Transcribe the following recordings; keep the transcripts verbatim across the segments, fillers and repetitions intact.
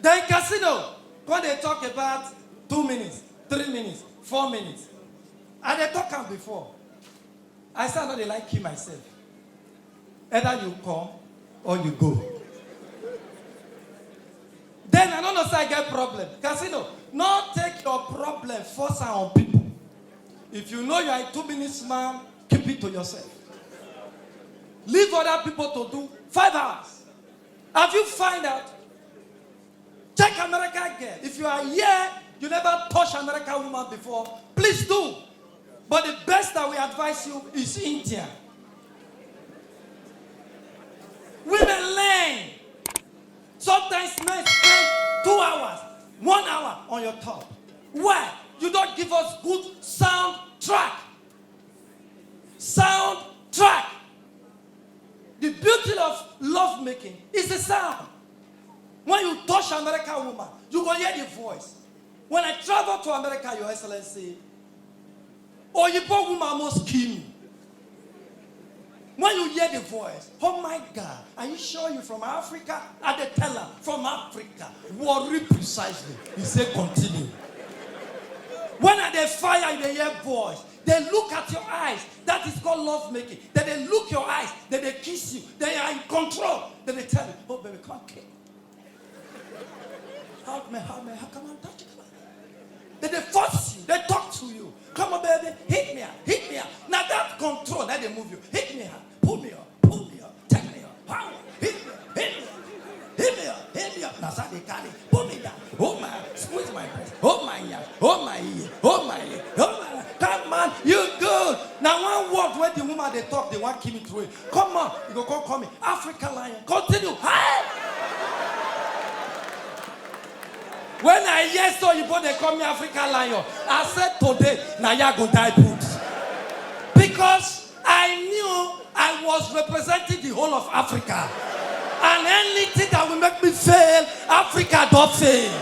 Then casino, when they talk about two minutes, three minutes, four minutes. I dey talk am before. I say I no dey like kill myself. Either you come or you go. Then I no know say I get problem. Casino, no take your problem force am on people. If you know you are a two minutes man, keep it to yourself. Leave other people to do five hours. Have you find out? Check America girl. If you are here, you never touch American woman before, please do. But the best I will advise you is India. Women learn. Sometimes men spend two hours, one hour on your top. Why? You don't give us good sound track. Sound track. The beauty of lovemaking is the sound. When you touch American woman, you go hear the voice. When I travel to America, Your Excellency, Oyibo woman almost kill me. When you hear the voice, "Oh my God, are you sure you're from Africa?" I dey tell her, "From Africa." "Warri precisely." He say, "Continue." When I dey fire, you dey hear voice. They look at your eyes. That is called lovemaking. Then they look your eyes. Then they kiss you. They are in control. Then they tell you, "Oh, baby, come kiss." Hug me, hug me, hug, come on, touch it, come on. Then they force you, they talk to you. "Come on, baby, hit me up, hit me up." Now that control, now they move you. "Hit me up, pull me up, pull me up, take me up, power, hit me up, hit me up, hit me up, hit me up." Now so they carry, pull me down, hold my, squeeze my breast, hold my yam, hold my ear, hold my ear, hold my, come on, you good. Now one word when the woman they talk, they want kill me through it. Come on, you go come, call me African lion. Continue. Hey! When I hear so, you both they call me African lion. I said, "Today, now you go die put." Because I knew I was representing the whole of Africa. And anything that will make me fail, Africa don't fail.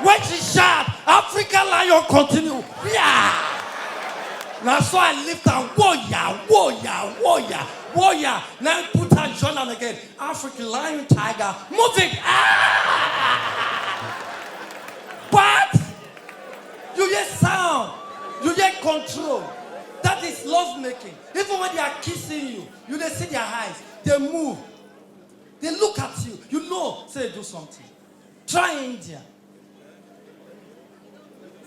When she shout, "African lion, continue." Yeah. Now so I lift and warrior, warrior, warrior, warrior. Now put and join them again. "African lion, tiger, move it." Ah! But you hear sound, you hear control. That is lovemaking. Even when they are kissing you, you dey see their eyes, they move, they look at you. You know, say do something. Try India.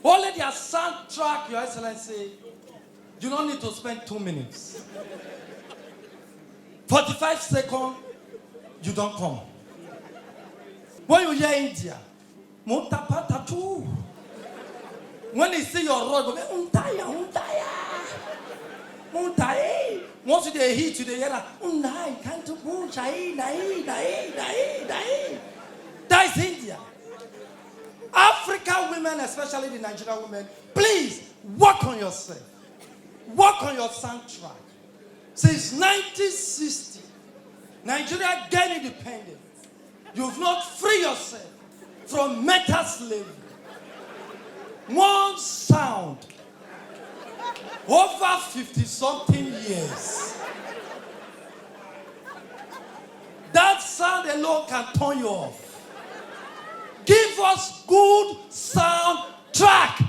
Only their soundtrack, Your Excellency, you don't need to spend two minutes. Forty-five seconds, you don't come. When you hear India, "Mo ń ta pátá too." When they see your road, go be, "Untaya, untaya, untaya." Once you dey hit, you dey hear that, "Unai, can't do, shai, nai, nai, nai, nai." That is India. African women, especially the Nigerian women, please work on yourself. Work on your soundtrack. Since nineteen sixty, Nigeria gained independence. You've not free yourself from mental slavery. One sound over fifty something years. That sound alone can turn you off. Give us good sound track.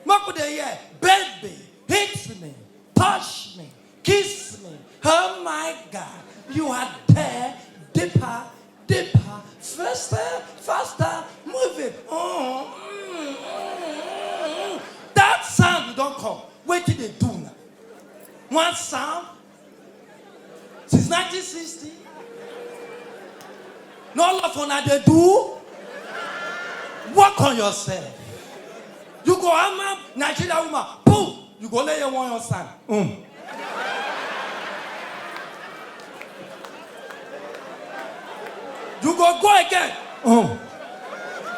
Make we dey hear, "Baby, hit me, touch me, kiss me. Oh my God, you are there, deeper, deeper, faster, faster, move it." Mm, mm, mm, mm. That sound you don't come. Wait till they do now. One sound. Since nineteen sixty. No love for una dey do. Work on yourself. You go hammer Nigeria woman. Boom. You go lay your one your son. Mm. You go go again. Mm.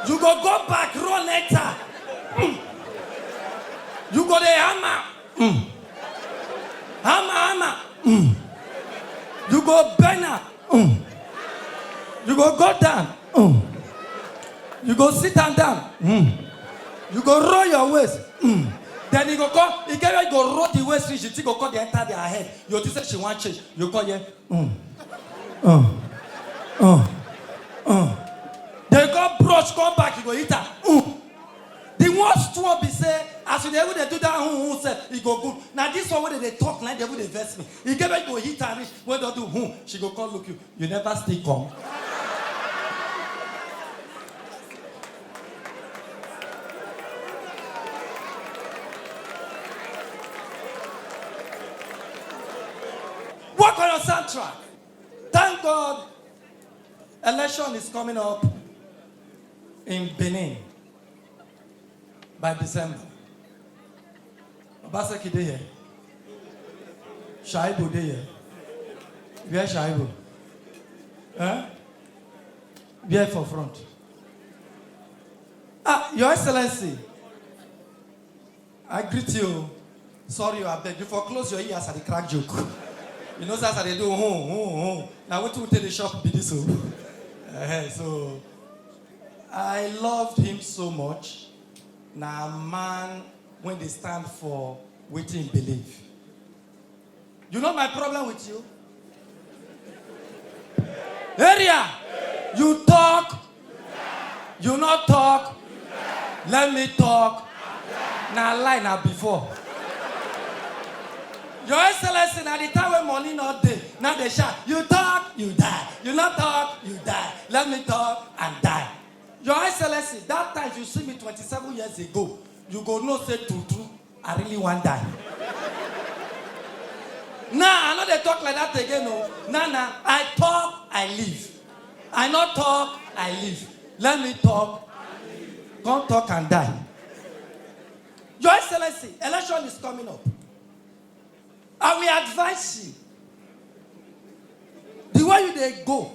You go go back, run later. Mm. You go dey hammer. Mm. Hammer, hammer. Mm. You go bend am. Mm. You go go down. Mm. You go sit am down. Mm. You go roll your waist. Mm. Then you go come, you get where you go roll the waist reach, you think go come dey enter their head. You think say she wan change. You come here. Mm. Mm. Mm. Mm. They go bros come back, you go hit am. Ooh. The worst one be say, as you dey even dey do that, ooh, ooh, sef, e go good. Na this one wey dem dey talk, na dey even dey vex me. E get where you go hit am reach, wey don do, ooh, she go come look you. You never still come. Work on your soundtrack. Thank God, election is coming up in Benin by December. Obaseki dey here. Shaibu dey here. Where Shaibu? Huh? Where for front? Ah, Your Excellency, I greet you. Sorry, I beg you for close your ears as I dey crack joke. You know, as I dey do, hmm, hmm, hmm. Now, what we tell the shop be this, oh? Eh, so, I loved him so much. Na man when they stand for wetin believe. You know my problem with you? Area, you talk, you not talk, let me talk. Na lie na before. Your Excellency, na the time when money not dey, now they shout, you talk, you die. You not talk, you die. Let me talk and die. Your Excellency, that time you see me twenty-seven years ago, you go know say true true, I really wan die. Now, I no dey talk like that again, no. Now, now, I talk, I live. I not talk, I live. Let me talk. Come talk and die. Your Excellency, election is coming up. I will advise you. The way you dey go,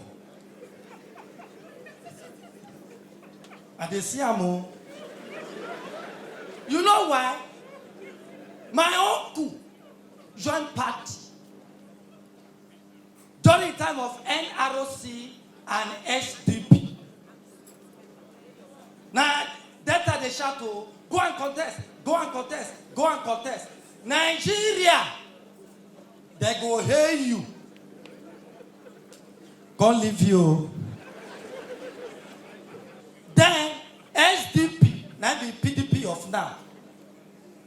I dey see am o. You know why? My uncle join party during the time of N R C and S D P. Na Delta dey shout o, go and contest, go and contest, go and contest. Nigeria, they go hail you. Come leave you. Then S D P, na be P D P of now.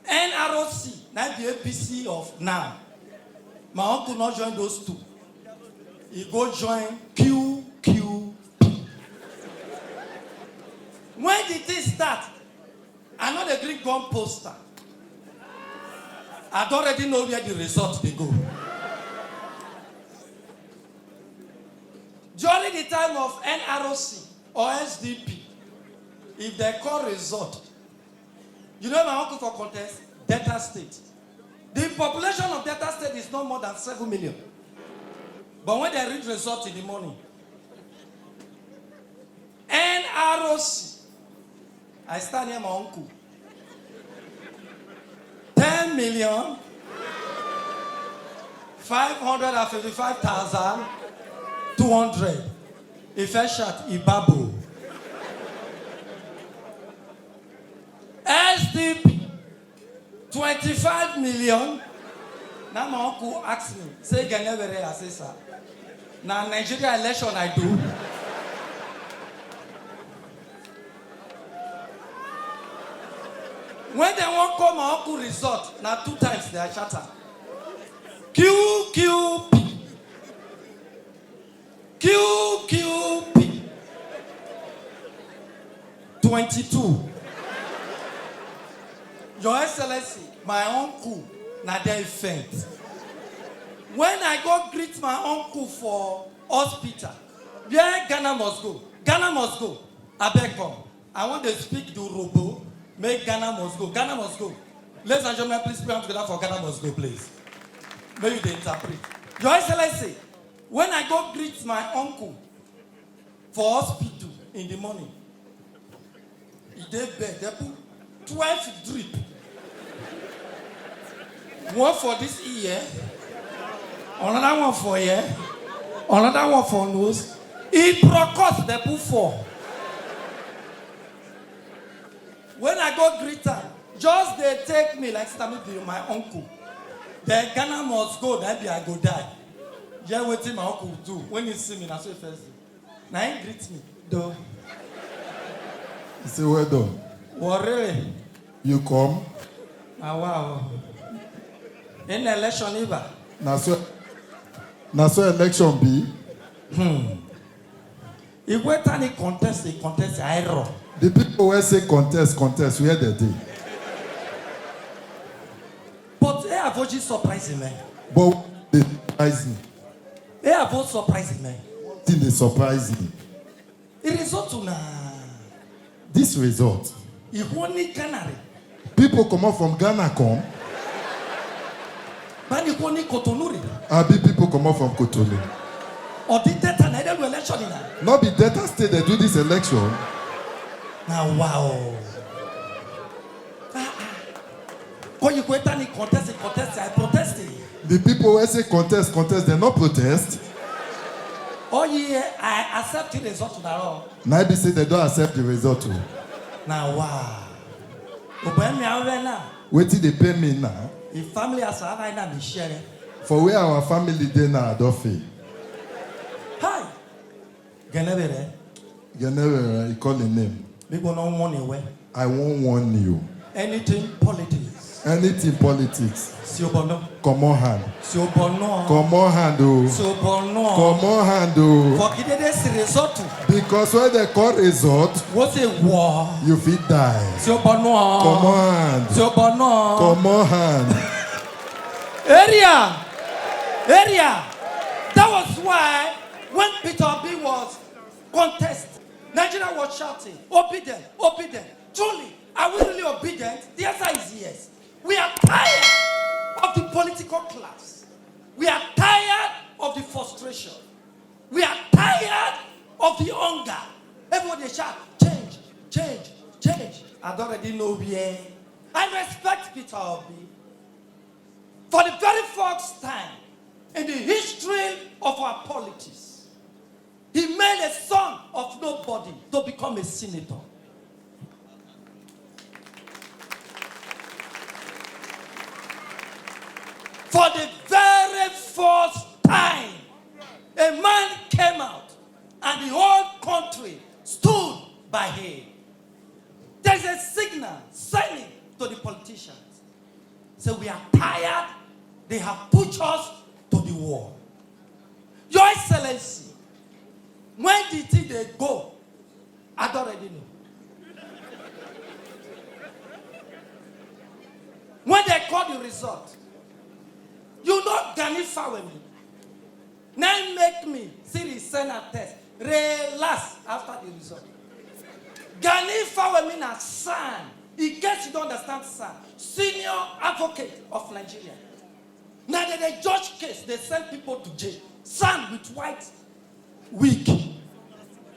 N R C, na be A P C of now. My uncle not join those two. He go join Q Q P. When the thing start, I no dey gree gun poster. I don already know where the result dey go. During the time of N R C or S D P, if they call result, you know my uncle for contest, Delta State. The population of Delta State is not more than seven million. But when they read result in the morning, N R C, I stand near my uncle. Ten million five hundred and fifty-five thousand two hundred. If I shot Ibabu. S D P, twenty-five million. Now my uncle asked me, say, "Gene, where I say, sir? Now Nigeria election I do." When they won't call my uncle result, now two times they are shatter. Q Q P. Q Q P. Twenty-two. Your Excellency, my uncle, na there he faint. When I go greet my uncle for hospital, where Ghana must go, Ghana must go. I beg come. I want to speak to Robo. Make Ghana must go. Ghana must go. Ladies and gentlemen, please put your hands together for Ghana must go, please. May you dey interpret. Your Excellency, when I go greet my uncle for hospital in the morning, he dey bed, they put twelve drip. One for this ear, another one for ear, another one for nose. He broke us, they put four. When I go greet am, just dey take me like say me be my uncle. Then Ghana must go, that be I go die. Hear wetin my uncle do when he see me, na so he first do. Na him greet me, though. Say well done. Worry. You come. Ah, wow. In election, Iba. Na so na so election be. If we turn a contest, a contest, I run. The people wey say contest, contest, where they dey? But hey, Avoji surprising, man. But they surprise me. Hey, Avo surprising, man. Thing dey surprise me. It is up to now. This result, If one need Canary, people comot from Ghana come, but if one need Cotonou, abi people comot from Cotonou. or the data na either election in now. No be Delta State dey do this election. Now, wow. Ah, ah. When you go enter the contest, the contest, I protest it. The people wey say contest, contest, they no protest. Oh yeah, I accept the result now. Na be say they don accept the result o. Now, wow. Obey me, I will now. Wetin dey pain me now? If family has survived and be sharing. For where our family dey now, I don fail. Hi. Genebere. General, he call him name. People don't want away. I wan warn you. Anything politics. Anything politics, Siobono. comot hand. Siobono. Comot hand o. Siobono. Comot hand o. For Kidede Siresotu. Because when they call result, What's a war? You fit die. Siobono. Comot hand. Siobono. Comot hand. Area. Area. That was why when Peter Obi was contest, Nigeria was shouting, obedient, obedient. Truly, are we really obedient? The answer is yes. We are tired of the political class. We are tired of the frustration. We are tired of the hunger. Everybody shout, change, change, change. I don't already know where. I respect Peter Obi. For the very first time in the history of our politics, he made a son of nobody to become a senator. For the very first time, a man came out and the whole country stood by him. There's a signal sending to the politicians. So we are tired. They have pushed us to the wall. Your Excellency, when did it they go? I don't already know. When they call the result, you know Gani Fawemi. Now make me see the Senate test. Relax after the result. Gani Fawemi na san. In case you don't understand san, senior advocate of Nigeria. Now that they judge case, they send people to jail. San with white wig.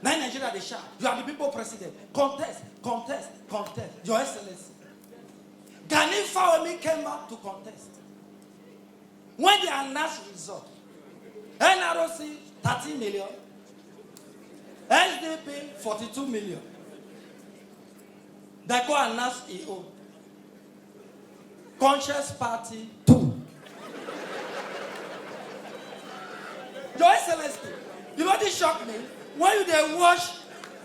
Now Nigeria they shout, you are the people president. Contest, contest, contest. Your Excellency. Gani Fawemi came out to contest. When they announce result, N R O C thirty million, S D P forty-two million. They go announce E O. Conscious Party two. Your Excellency, you know this shock me? When you dey watch,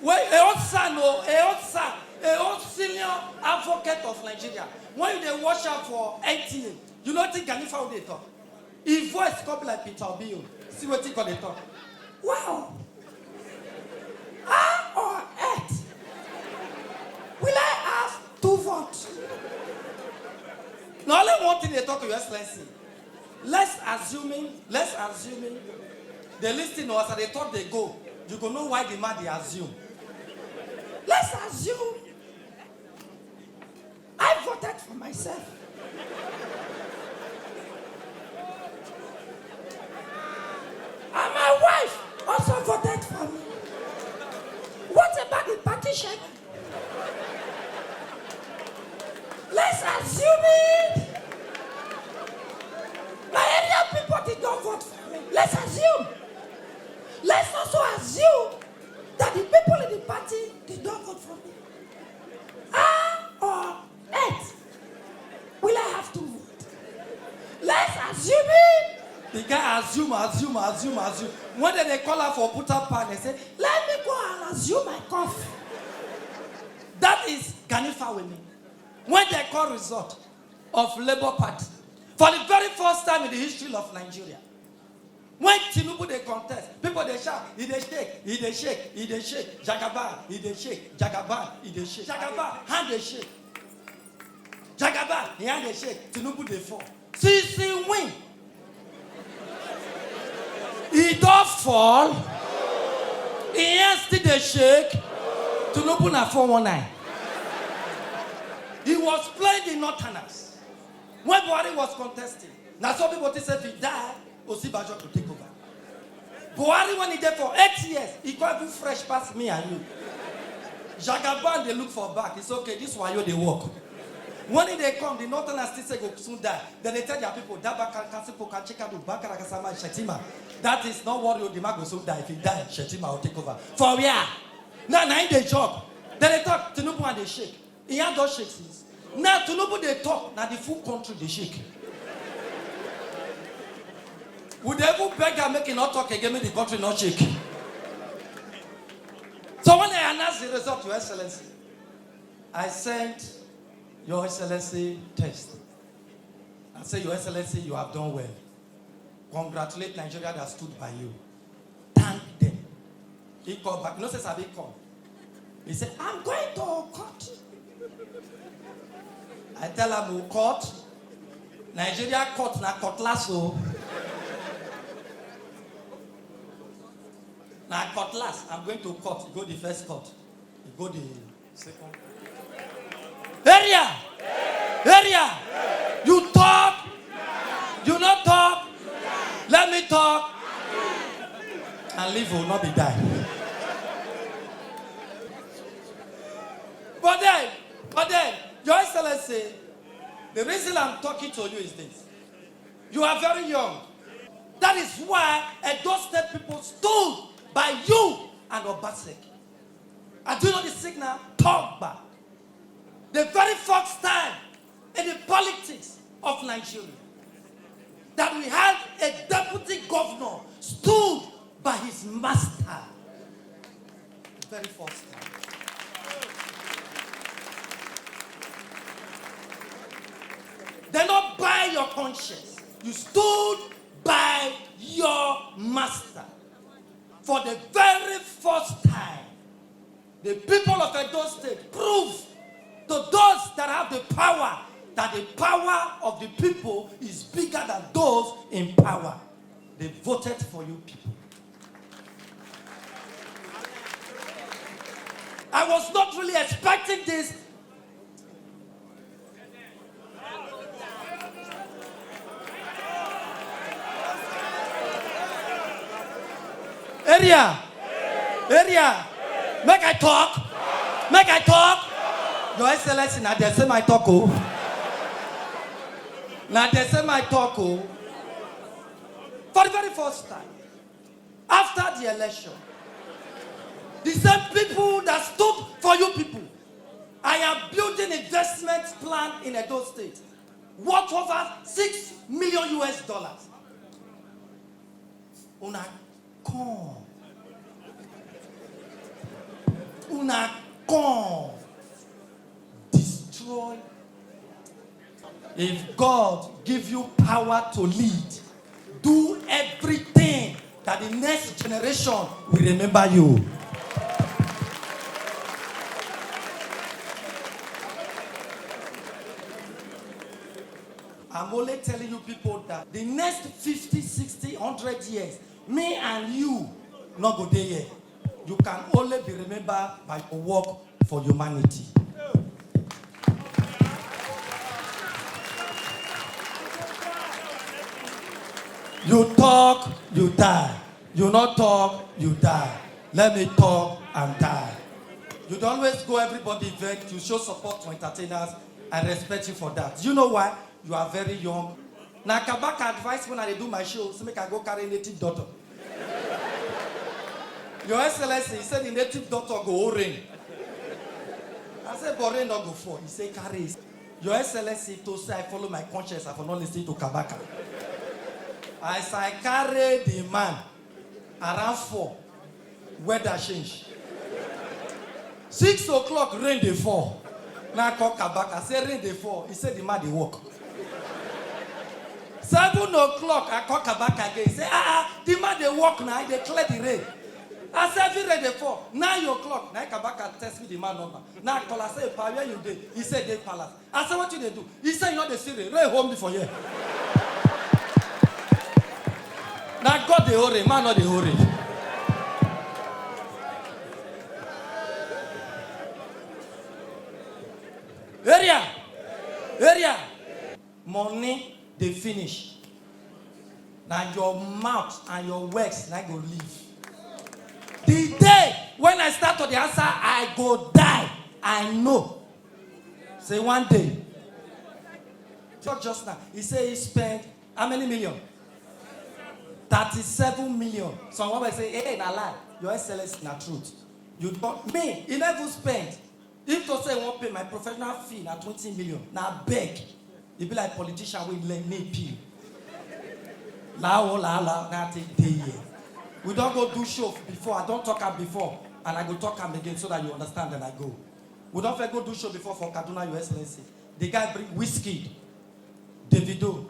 when a old son o, a old son, a old senior advocate of Nigeria, when you dey watch am for N T A, you know think Gani Fawemi dey talk. His voice come be like Peter Obi o. See wetin come dey talk. Wow. How on earth will I have two votes? Na only one thing dey talk, Your Excellency. Let's assuming, let's assuming they listen to us and they thought they go. You go know why the man dey assume. Let's assume I voted for myself. And my wife also voted for me. What about the party chairman? Let's assume it. My area people did not vote for me. Let's assume. Let's also assume that the people in the party did not vote for me. How on earth will I have to vote? Let's assume it. The guy assume, assume, assume, assume. When they, they call her for put up pan, they say, let me go and assume my cough. Can you follow me? When they call result of Labour Party, for the very first time in the history of Nigeria, when Tinubu dey contest, people dey shout, "He dey shake, he dey shake, he dey shake, Jagaban, he dey shake, Jagaban, he dey shake, Jagaban, hand dey shake, Jagaban, he hand dey shake, Tinubu dey fall." Since he win, he don fall, he hand still dey shake. Tinubu na four one nine. He was playing the northerners when Buhari was contesting. Na so people think say if he die, Osinbajo go take over. Buhari, when he dey for eight years, he come even fresh pass me and you. Jagaban dey look for back. It's okay, this wayo dey work. When he dey come, the northerners still say go soon die. Then they tell their people, "That Bakar Kasipo Kachikadu, Bakar Kasama Shetima." That is not worry, Odima go soon die. If he die, Shetima will take over. For where? Now, na him dey chop. Then they talk, Tinubu and dey shake. He hand don shake since. Now Tinubu dey talk, na the full country dey shake. We dey even beg am make he no talk again, make the country no shake. So when I announce the result, Your Excellency, I sent Your Excellency test. I say, "Your Excellency, you have done well. Congratulate Nigeria that stood by you. Thank them." He called back. You know, say Sabi come. He said, "I'm going to court." I tell him, "Oh, court? Nigeria court na cutlass o." Na cutlass. "I'm going to court." He go the first court. He go the second. Area! Area! You talk! You not talk! Let me talk! And live will not be die. But then, but then, Your Excellency, the reason I'm talking to you is this. You are very young. That is why Edo State people stood by you and Obaseki. And do you know the signal? Togba. The very first time in the politics of Nigeria that we had a deputy governor stood by his master. The very first time. They not buy your conscience. You stood by your master. For the very first time, the people of Edo State prove to those that have the power that the power of the people is bigger than those in power. They voted for you people. I was not really expecting this. Area! Area! Make I talk! Make I talk! Your Excellency, na dey say my talk o. Na dey say my talk o. For the very first time, after the election, the same people that stood for you people, I am building investment plan in Edo State worth over six million U S dollars. Una come. Una come. Destroy. If God give you power to lead, do everything that the next generation will remember you. I'm only telling you people that the next fifty, sixty, hundred years, me and you no go dey here. You can only be remembered by your work for humanity. You talk, you die. You not talk, you die. Let me talk and die. You dey always go everybody event, you show support to entertainers. I respect you for that. You know why? You are very young. Na Kabaka advice when I dey do my show, say make I go carry native doctor. Your Excellency, he said the native doctor go hold rain. I said, "But rain no go fall." He said, "Carry it." Your Excellency, to say I follow my conscience, I for not listen to Kabaka. As I carry the man around four, weather change. Six o'clock, rain dey fall. Now I call Kabaka, say rain dey fall. He say the man dey work. Seven o'clock, I call Kabaka again. He say, ah, ah, the man dey work now, he dey clear the rain. I say, every rain dey fall. Nine o'clock, now Kabaka text me the man number. Now I call, I say, pa, where you dey? He say, dey palace. I say, what you dey do? He say, you know the city. Rain hold me for here. Now God dey hurry, man not dey hurry. Area, area, money dey finish. Na your mouth and your works na go live. The day when I start to the answer, I go die. I know. Say one day. Talk just now. He say he spent how many million? Thirty-seven million. Some one say, hey, na lie. Your Excellency, na truth. You don't, me, he never spent. If to say he won't pay my professional fee, na twenty million. Na beg. He be like politician with lend me pay. La o la la, na take day here. We don't go do show before. I don't talk am before, and I go talk am again so that you understand and I go. We don't go do show before for Kaduna, Your Excellency. The guy bring Wizkid, Davido,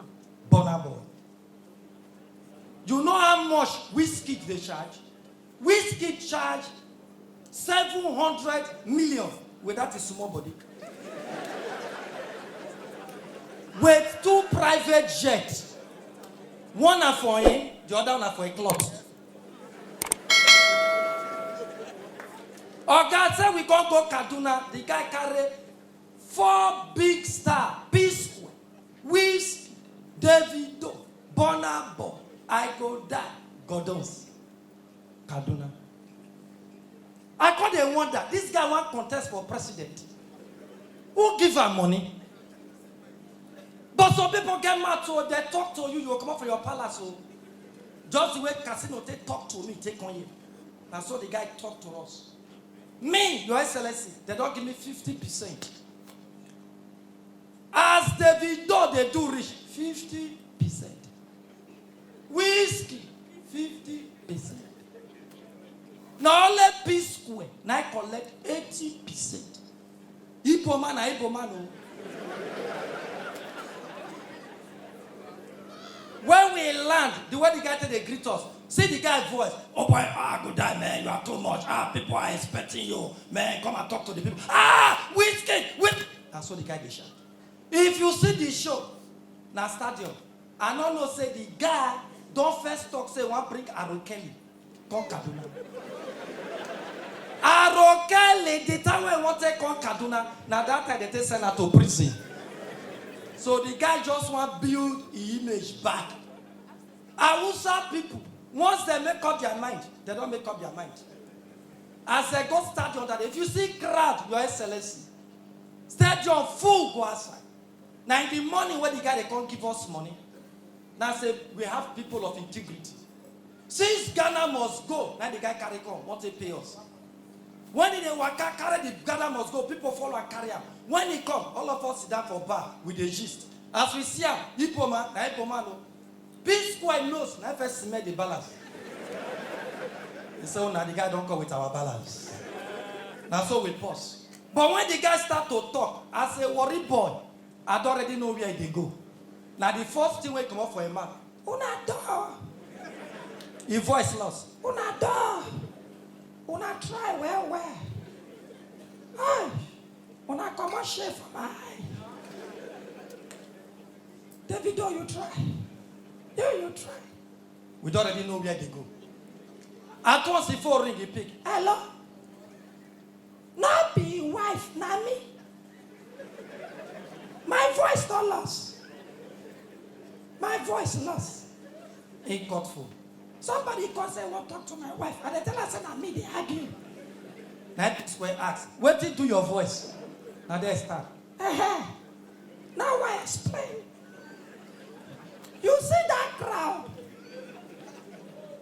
Burna Boy. You know how much Wizkid dey charge? Wizkid charge seven hundred million with that is small body. With two private jets. One na for him, the other one na for a cloth. Oga say we come go Kaduna, the guy carry four big star, P Square, Wizkid, Davido, Burna Boy, I go die, Godons, Kaduna. I come dey wonder, this guy wan contest for president. Who give am money? But some people get mad, so they talk to you, you come up for your palace, so just the way Casino take talk to me, take on you. And so the guy talk to us. Me, Your Excellency, they don't give me fifty percent. As Davido dey do reach, fifty percent. Wizkid, fifty percent. Na only P Square na I collect eighty percent. Igbo man na Igbo man o. When we land, the way the guy take dey greet us, see the guy voice, oh boy, I go die, man, you are too much. Ah, people are expecting you, man, come and talk to the people. Ah, Wizkid, Wizkid. Na so the guy dey shout. If you see the show, na stadium. I no know say the guy don first talk say he wan bring Arokeli come Kaduna. Arokeli, the time wey he wan take come Kaduna, na that time they take send am to prison. So the guy just wan build him image back. Hausa people, once they make up their mind, they don't make up their mind. As they go stadium that day, if you see crowd, Your Excellency, stadium full go outside. Na in the morning wey the guy dey come give us money, na say we have people of integrity. Since Ghana must go, na the guy carry come, want to pay us. When he dey waka carry the Ghana must go, people follow and carry am. When he come, all of us sit down for bar, we dey gist. As we see am, Igbo man, na Igbo man o. P Square knows, na first smell the balance. He say, oh, na the guy don come with our balance. Na so we pause. But when the guy start to talk, as a worry boy, I don't already know where he dey go. Na the first thing wey comot for him mouth, una door. Him voice lost. Una door. Una try well well. Hey, una comot shame for my eye. Davido, you try. You, you try. We don't already know where they go. At once the phone ring, he pick. Hello? No be wife, na me. My voice don lost. My voice lost. He cut phone. Somebody come say, wan talk to my wife. I dey tell her say na me dey argue. Na P Square ask, wetin do your voice? Na there start. Uh-huh. Now I explain. You see that crowd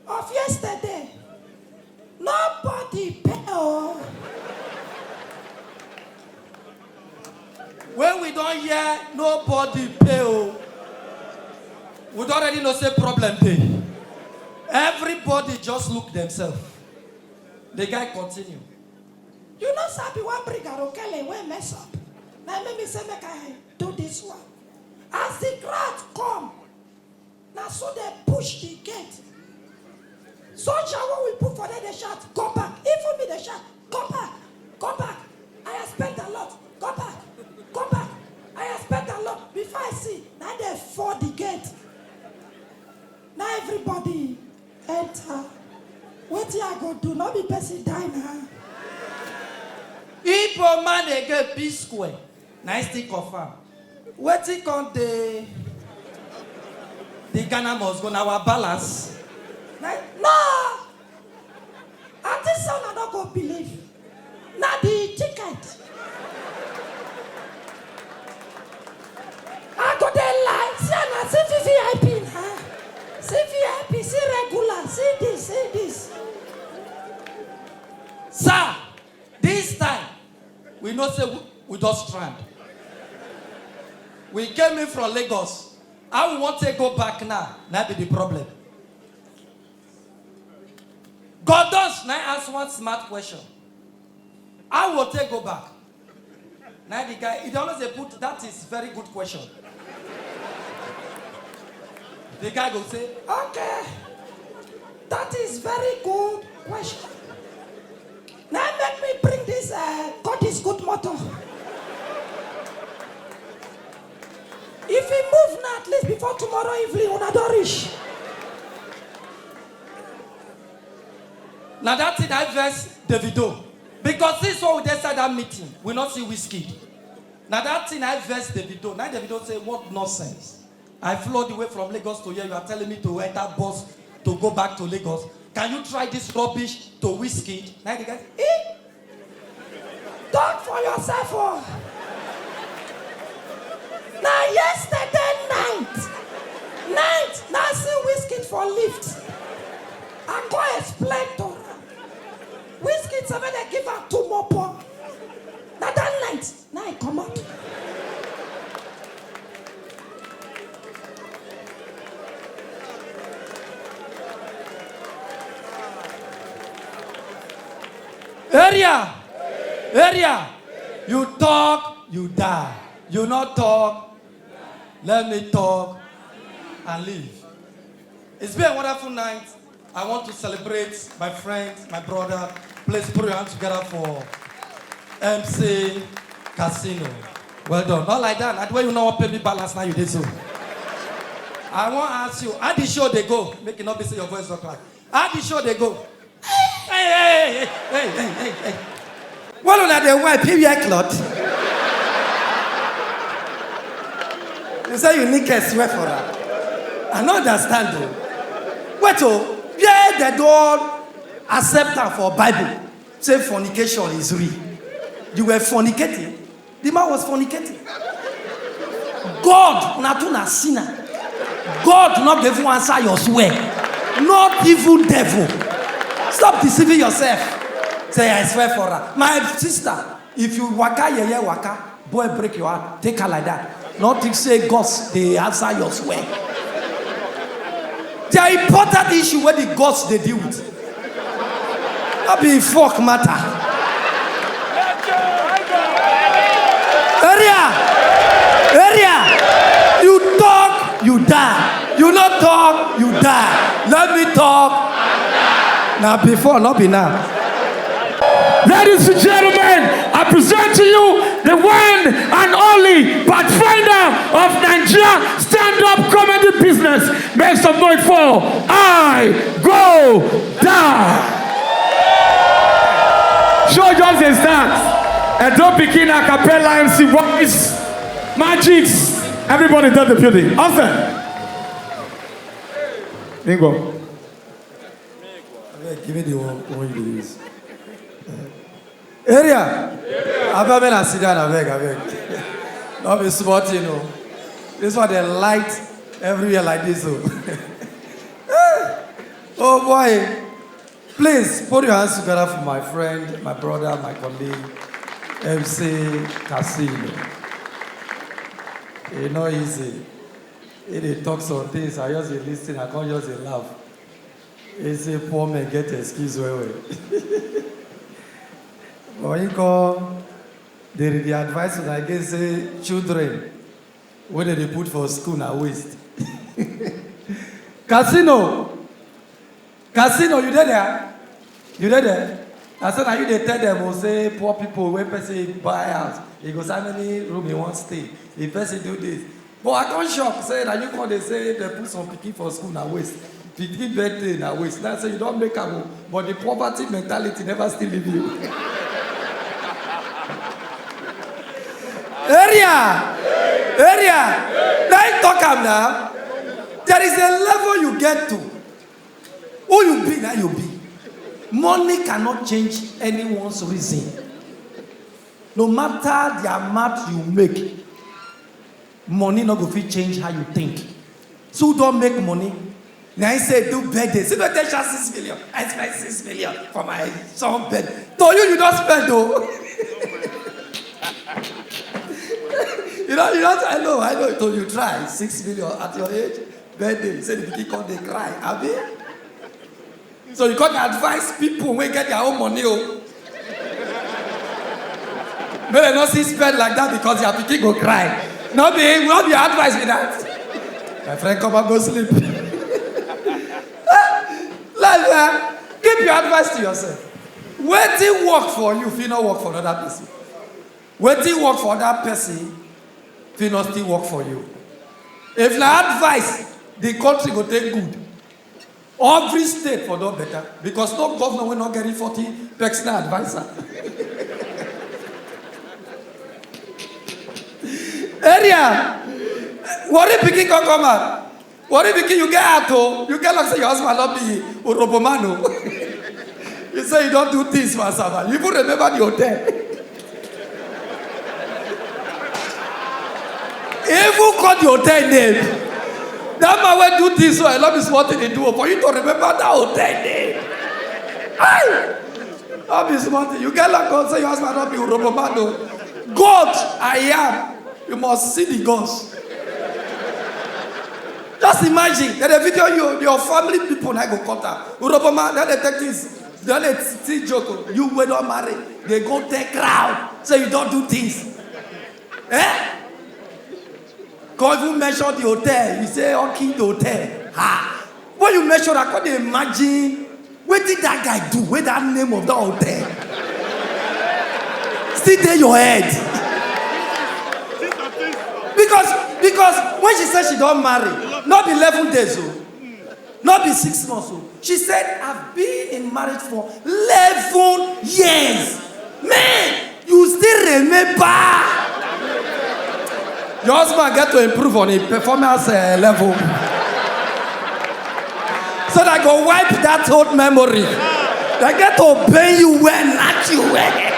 of yesterday? Nobody pay o. When we don hear nobody pay o, we don already know say problem dey. Everybody just look themselves. The guy continue. You no sabi one bring Arokele wey mess up. Na im make me say make I do this one. As the crowd come, na so dem push the gate. Soldier wey we put for there dey shout, "Go back." Even me dey shout, "Go back, go back. I expect a lot. Go back, go back. I expect a lot." Before I see, na dem fall the gate. Na everybody enter. Wetin I go do? No be person die na. Igbo man again, P Square. Na him still confirm. Wetin come dey the Ghana must go na our balance. Na, no! And this one I no go believe. Na the ticket. I go dey lie. See, na see V V I P na. See V V I P, see regular, see this, see this. Sir, this time, we know say we, we just strand. We came in from Lagos. How we want to go back now? That be the problem. Godons now ask one smart question. How will take go back? Now the guy, he always dey put, "That is very good question." The guy go say, "Okay, that is very good question." Now make me bring this uh, "God is good" motor. If he move now, at least before tomorrow evening, una don reach. Na that thing I vex Davido. Because since when we dey inside that meeting, we not see Wizkid. Na that thing I vex Davido. Now Davido say, "What nonsense? I flew all the way from Lagos to here. You are telling me to enter bus to go back to Lagos. Can you try this rubbish to Wizkid?" Now the guy, eh? Talk for yourself, oh. Na yesterday night, night, na see Wizkid for lift. I go explain to am. Wizkid say make dem give am two more pump. Na that night, na I comot. Area! Area! You talk, you die. You not talk, let me talk and leave. It's been a wonderful night. I want to celebrate my friend, my brother. Please put your hands together for M C Casino. Well done. Not like that. Not when you know what pay me balance now you did so. I want to ask you, how the show they go? Make it not be say your voice not crack. How the show they go? Hey, hey, hey, hey, hey, hey, hey. Well, una dey wipe, he wear cloth. You say you need to swear for her. I no understand though. Wait oh, where they don accept am for Bible? Say fornication is real. You were fornicating. The man was fornicating. God, una too na sinner. God not go even answer your swear. Not even devil. Stop deceiving yourself. Say, "I swear for her." My sister, if you waka, yeye waka, boy break your heart, take her like that. Not think say God dey answer your swear. The important issue wey the gods dey deal with. No be fuck matter. Area! Area! You talk, you die. You not talk, you die. Let me talk. Now before, not be now. Ladies and gentlemen, I present to you the one and only pathfinder of Nigeria stand-up comedy business. Make some noise for I Go Die. Show just a start. Edo Pikin a cappella M C voice. Magics. Everybody does the building. Awesome. Bingo. Abeg, give me the one, one you dey use. Area! Abeg, make I sit down, abeg, abeg. No be small thing o. This one dey light everywhere like this o. Oh boy. Please put your hands together for my friend, my brother, my colleague, M C Casino. E no easy. He dey talk some things, I just dey listen, I come just dey laugh. He say poor men get excuse well well. But he come They dey advise una again say children wey dem dey put for school na waste. Casino, casino, you dey there? You dey there? I say na you dey tell them o say poor people wey person buy house, e go say how many room e wan stay, if person do this. But I come shock say na you come dey say dem put some pikin for school na waste. Pikin birthday na waste. Na say you don make am o, but the poverty mentality never still leave you. Area, area. Na him talk am na. There is a level you get to. Who you be, na you be. Money cannot change anyone's reason. No matter the amount you make, money no go fit change how you think. So who don make money? Na him say do birthday. See, no tell sha six million. I spend six million for my son birthday. To you, you don spend o. You know, you know, I know, I know. To you try six million at your age, birthday. Say the pikin come dey cry, abi? So you come dey advise people wey get their own money o. Make dem no see spend like that because their pikin go cry. No be, no be advice be that. My friend, come and go sleep. Like that, keep your advice to yourself. Wetin work for you fit no work for another person. Wetin work for that person fit no still work for you. If na advice, the country go take good. Every state for don better because no governor wey no get forty personal adviser. Area, worry pikin come come out. Worry pikin, you get heart o. You get luck say your husband no be urhobo man o. You say you don do things for Asaba. You even remember the hotel. He even call the hotel name. That man wey do things so, I love this one thing they do. For you to remember that hotel name. Aye! No be small thing. You get like God say your husband no be urhobo man o. God, I am. You must see the gods. Just imagine, dem dey video you, your family people na go cut am. Urhobo man, dem dey take things, dem dey see joke o. You wey don marry, dey go take crown, say you don do things. Eh? Come even mention the hotel, you say, "Okay, the hotel." Ha! When you mention, I come dey imagine wetin that guy do, wey that name of that hotel still dey your head. Because, because when she say she don marry, no be eleven days o, no be six months o. She said, "I've been in marriage for eleven years." Man, you still remember? Your husband get to improve on him performance uh, level. So that go wipe that old memory. They get to obey you well, not you well.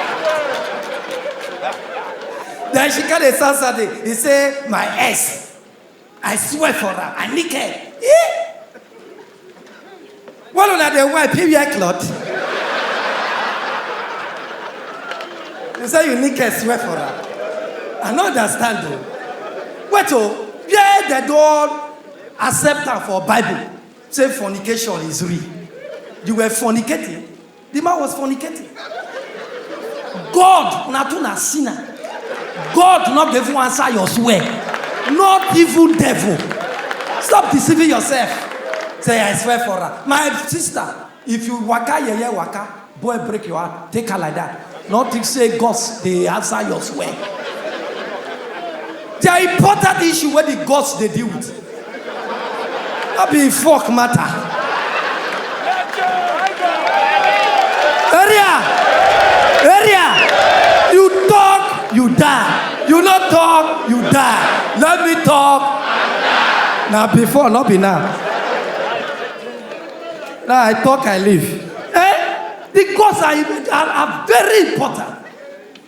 Then she got a Saturday. He say, "My ex, I swear for her, I nick her." Eh? Well, una dey wipe, he wear cloth. You say you nick her, swear for her. I no understand o. Wait o, where they don accept am for Bible? Say fornication is real. You were fornicating. The man was fornicating. God, una too na sinner. God not even answer your swear. Not even devil. Stop deceiving yourself. Say, "I swear for her." My sister, if you waka, yeye waka, boy break your heart, take her like that. Not think say God dey answer your swear. There are important issue wey the gods dey deal with. No be fuck matter. Area, area. You talk, you die. You no talk, you die. Let me talk. Now before, not be now. Now I talk, I leave. Eh? The gods are, are, are very important.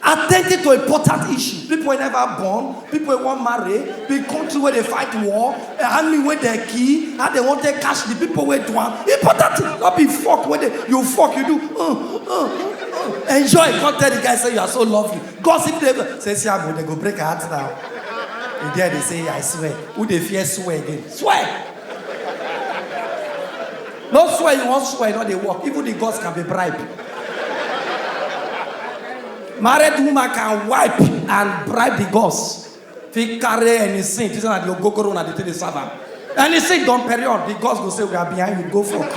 Attending to important issue. People wey never born, people wey wan marry, the country wey dey fight war, eh, army wey dey kill, how they wan take catch the people wey do am. Important thing, no be fuck wey dey, you fuck, you do. Uh, uh, uh, enjoy, come tell the guy say you are so lovely. Gossip dey go, say, "See am o, they go break her heart now." You there, they say, "I swear." Who dey fear swear again? Swear. No swear, you wan swear, no dey work. Even the gods can be bribed. Married woman can wipe and bribe the gods. Fit carry any sin, this one na the ogogoro na the thing dey serve am. Any sin don period, the gods go say, "We are behind you, go fuck."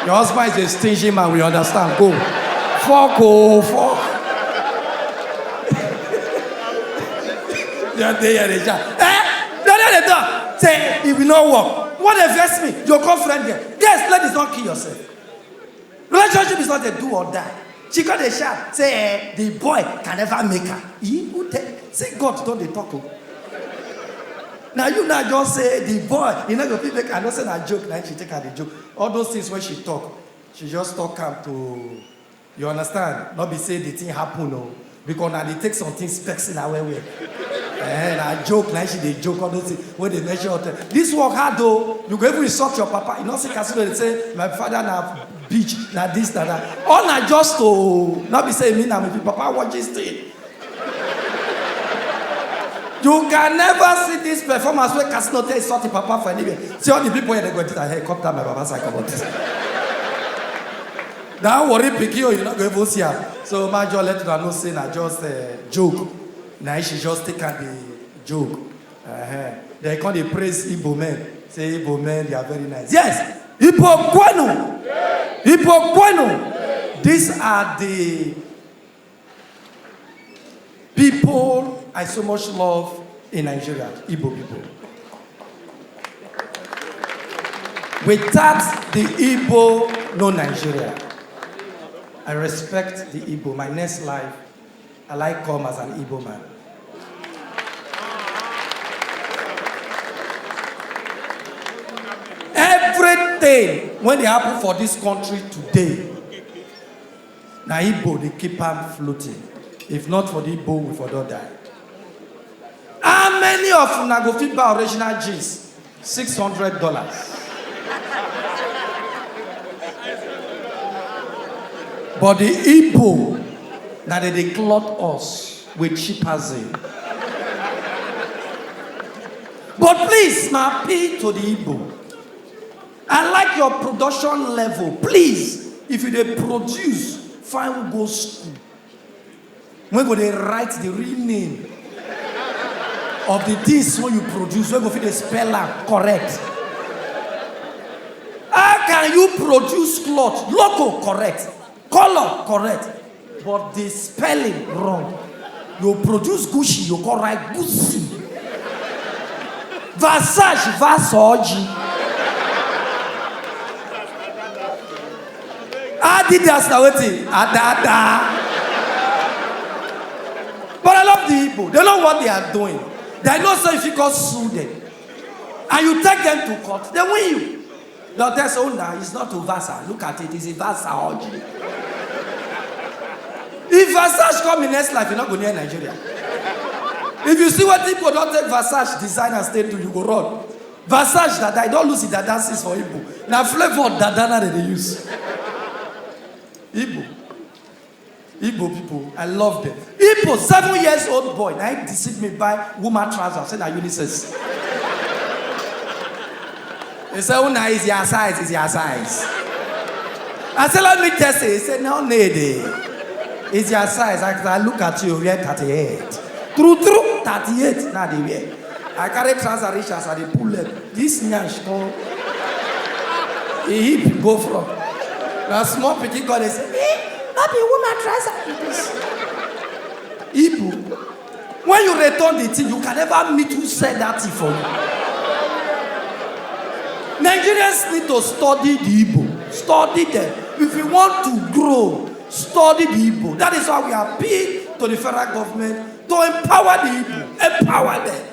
Your husband is a stingy man, we understand. Go. Fuck, oh, fuck. You dey here, dey shout. Eh? No, no, dey talk. Say, "If we no work, what dey vex me? Your girlfriend there." Yes, ladies, don't kill yourself. Relationship is not a do or die. She got a shout, say, eh, "The boy can never make her." He who tell, see, God don dey talk o. Now you now just say, "The boy, you know, go fit make." I know say na joke, na she take her the joke. All those things when she talk, she just talk am to, you understand? Not be say the thing happen o, because na dey take some things personal well well. Eh, na joke, na she dey joke, all those things wey dey measure hotel. This work hard o. You go even insult your papa. You know, see casino dey say, "My father na beach, na this, na that." All na just to, not be say me na my papa watch this thing. You can never see this performance where casino tell insult the papa for anywhere. See all the people here, they go to the helicopter, my papa side comot. That worry pikin, you not go even see her. So my joy let una know say na just a joke. Na she just take her the joke. Uh-huh. They come dey praise Igbo men. Say Igbo men, they are very nice. Yes, Igbo kwenu, Igbo kwenu. These are the people I so much love in Nigeria, Igbo people. Without the Igbo, no Nigeria. I respect the Igbo. My next life, I like come as an Igbo man. Everything when they happen for this country today, na Igbo dey keep am floating. If not for the Igbo, we for don die. How many of una go fit buy original jeans? Six hundred dollars. But the Igbo, na dem dey clothe us with cheap as in. But please, my appeal to the Igbo. I like your production level. Please, if you dey produce, find who go school. When go dey write the real name of the things wey you produce, wey go fit dey spell am correct. How can you produce cloth, logo correct, color correct, but the spelling wrong? You produce Gucci, you go write Gucci. Versace, Versace. Adidas na wetin? Adada. But I love the Igbo. They know what they are doing. They know say if you go sue them, and you take them to court, they win you. They'll tell say, "Oh, nah, it's not Uvasa. Look at it, it's a Vasa orgy." If Versace come in next life, you're not going near Nigeria. If you see what people don't take Versace design and stay do, you go run. Versace that I don't lose it, that dances for Igbo. Now flavor that dana they dey use. Igbo. Igbo people, I love them. Igbo, seven years old boy, now he deceived me by woman trousers, say na unisex. He said, "Oh, now it's your size, it's your size." I said, "Let me test it." He said, "No need it. It's your size." I, I look at you, wear thirty-eight. True, true, thirty-eight, now they wear. I carry trouser reach as I dey pull them. This nyash come. He hip go from. Now small pikin come dey say, "Eh, not be woman trouser be this." Igbo. When you return the thing, you can never meet who said that thing for you. Nigerians need to study the Igbo. Study them. If you want to grow, study the Igbo. That is why we appeal to the federal government to empower the Igbo. Empower them.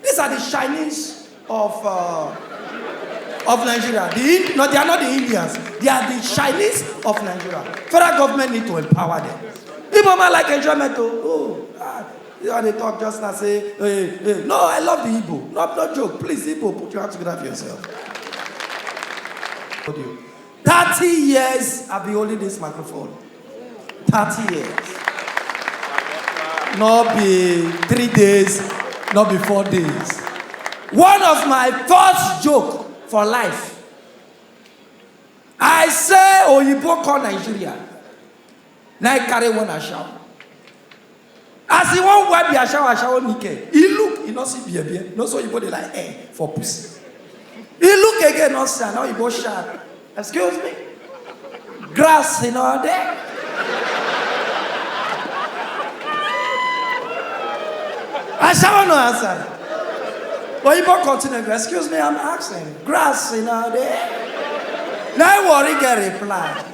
These are the Chinese of, uh, of Nigeria. The Ind-, no, they are not the Indians. They are the Chinese of Nigeria. Federal government need to empower them. Igbo man like enjoyment o. Oh, ah, you know, they talk just now say, "Hey, hey." No, I love the Igbo. No, no joke. Please, Igbo, put your hands together for yourself. Thirty years I've been holding this microphone. Thirty years. No be three days, no be four days. One of my first joke for life. I say Oyibo call Nigeria. Now I carry one ashawo. As he wan wipe the ashawo, ashawo nike. He look, he no see beer beer. No so you go dey like eh for pussy. He look again, no see, now he go shout. Excuse me? Grass, you know, there. Ashawo no answer. But he go continue. Excuse me, I'm asking. Grass, you know, there. Now I worry get reply.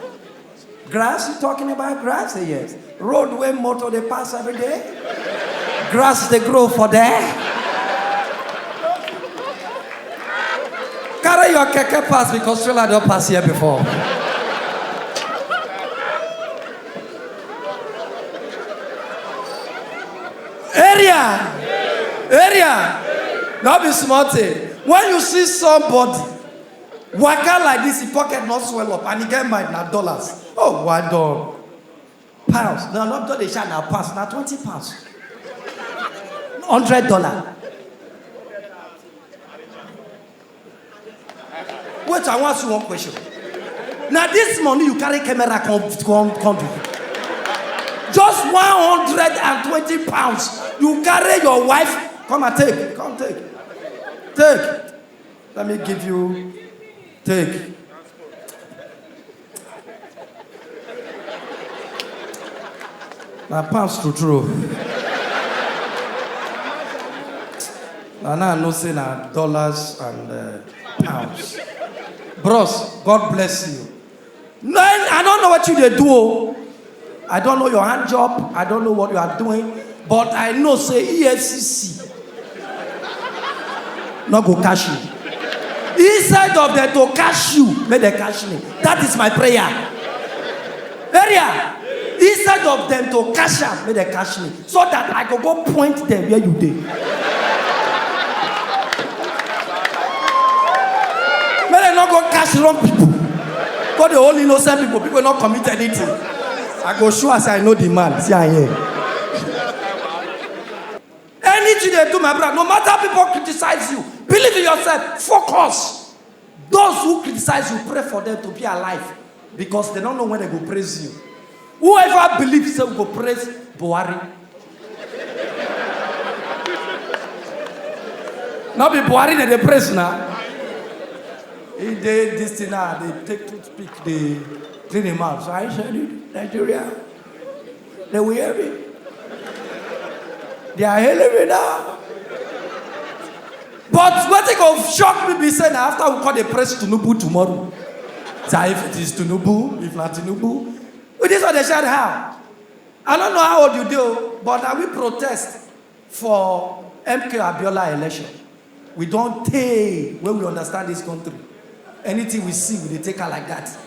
Grass, you talking about grass? Say yes. Road where motor they pass every day. Grass they grow for there. Carry your keke pass because trailer don't pass here before. Area, area, not be small thing. When you see somebody waka like this, his pocket not swell up, and he get mind na dollars. Oh, well done. Pounds. No, not they share na pounds, na twenty pounds. Hundred dollar. Wait, I want you one question. Now this money you carry camera come come come do. Just one hundred and twenty pounds. You carry your wife. Come and take. Come take. Take. Let me give you. Take. Na pounds to true. Na now I know say na dollars and uh, pounds. Bros, God bless you. No, I don't know what you dey do. Oh. I don't know your hand job. I don't know what you are doing. But I know say E F C C no go catch you. Instead of them to catch you, may they catch me. That is my prayer. Area. Instead of them to catch am, may they catch me. So that I go go point them where you dey. May they not go catch wrong people. Go the only innocent people. People not commit anything. I go show as I know the man. See I here. Anything they do, my brother, no matter people criticize you, believe in yourself, focus. Those who criticize you, pray for them to be alive because they don't know when they go praise you. Whoever believes they go praise Buhari. Not be Buhari that they praise now. He did this thing now, they take toothpick, they clean him out. So I said, Nigeria. They will hear me. They are hailing me now. But what they go shock me be saying after we call the press Tinubu tomorrow. So if it is Tinubu, if not Tinubu, with this one they shout how? I don't know how old you do, but I will protest for M K Abiola election. We don't take when we understand this country. Anything we see, we dey take her like that.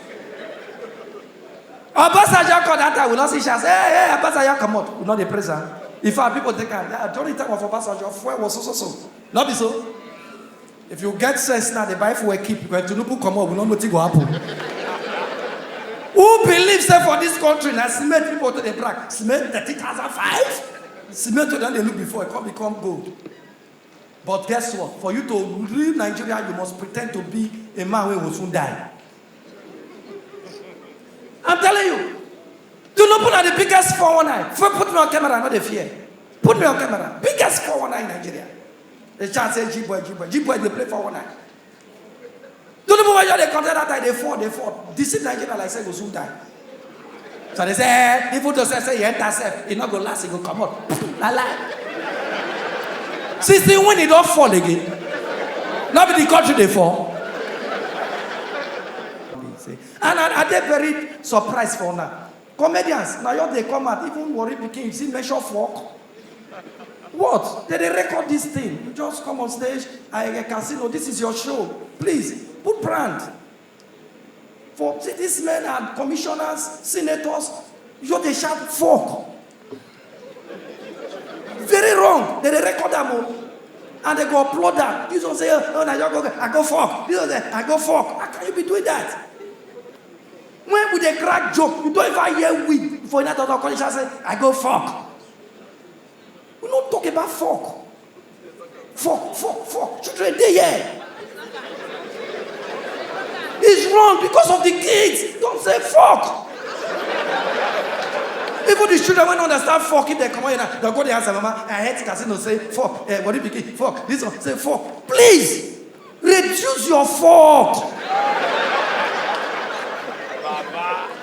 Obasanjo come that time, we not see chance. Hey, hey, Obasanjo come out. We not the president. In fact, people take her. Yeah, during the time of Obasanjo, fuel was so so so. Not be so. If you get sense now, they buy fuel keep. When Tinubu come out, we not know what go happen. Who believes that for this country, now cement people to the black, cement thirty thousand five, cement to them they look before it come become gold. But guess what? For you to leave Nigeria, you must pretend to be a man who will soon die. I'm telling you. Tinubu na the biggest four one nine. Put me on camera, not the fear. Put me on camera. Biggest four one nine in Nigeria. The chance say G boy, G boy, G boy. They play four one nine. Tinubu when you dey contact that time they fall, they fall. Deceive Nigeria like say go soon die. So they say eh, even though say say you enter self, e no go last, e go comot. La la. Since the when e don fall again, not be the country they fall. And I, I dey very surprised for now. Comedians, now you they come out, even worry pikin, you see measure fork. What? They dey record this thing. You just come on stage, I a casino, this is your show. Please, put brand. For see these men are commissioners, senators, you they shout fork. Very wrong. They dey record them all. And they go upload them. This one say, oh, na you go, I go fork. This one say, I go fork. How can you be doing that? When we dey crack joke, you don't even hear we for another call say, I go fork. We no talk about fork. Fork, fork, fork. Children dey here. It's wrong because of the kids. Don't say fork. Even the children wey no understand fuck, if dem comot here now, dem go dey ask their mama, "I heard casino say fuck, eh, body pikin, fuck, this one say fuck." Please, reduce your fuck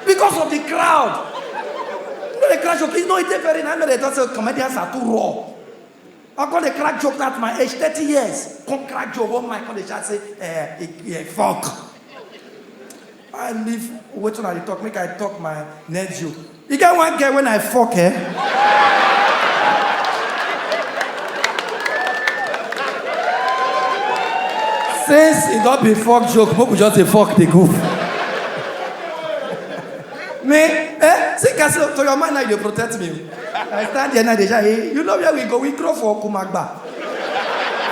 because of the crowd. No dey crack joke. No, e dey very nice. No dey talk say comedians are too raw. I come dey crack joke at my age, thirty years. Come crack joke, one man come dey shout say, eh, eh, eh, fuck. I leave wetin I dey talk, make I talk my next joke. E get one girl wey I fuck, eh? Since e don be fuck joke, make we just dey fuck dey go. Me, eh? See, Castle, to your mind now, you dey protect me. I stand there now, dey shout, "Hey, you know where we go? We grow for Okumagba."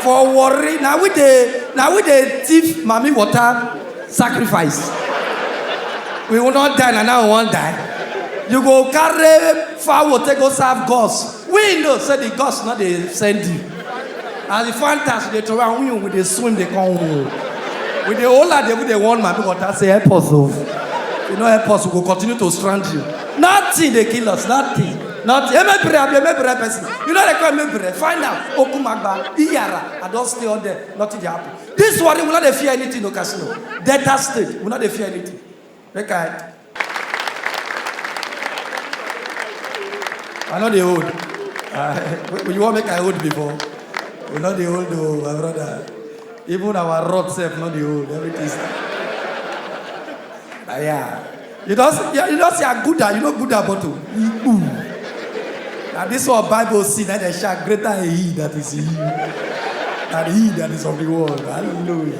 For Warri, now we dey, now we dey thief mami water sacrifice. We will not die, na now we wan die. You go carry fowl take go serve gods. We know say the gods no dey send you. As the Fantas dey throw am, we, we dey swim, dey come home. We dey hold her, dey, we dey warn mami water say, "Help us o. If you no help us, we go continue to strand you." Nothing dey kill us, nothing. Nothing. Emebere, abi Emebere person. You know they call Emebere. Find out. Okumagba, Iyara. I don stay all there. Nothing dey happen. This Warri, we no dey fear anything, no casino. Delta State, we no dey fear anything. Make I. I no dey old. Uh, you wan make I old before? We no dey old o, my brother. Even our rod sef no dey old. Everything. Ah, yeah. You don see, you don see a Gulder, you know Gulder bottle. Igbu. Na this one Bible see, na dey shout, "Greater he that is in you than he that is of the world." Hallelujah.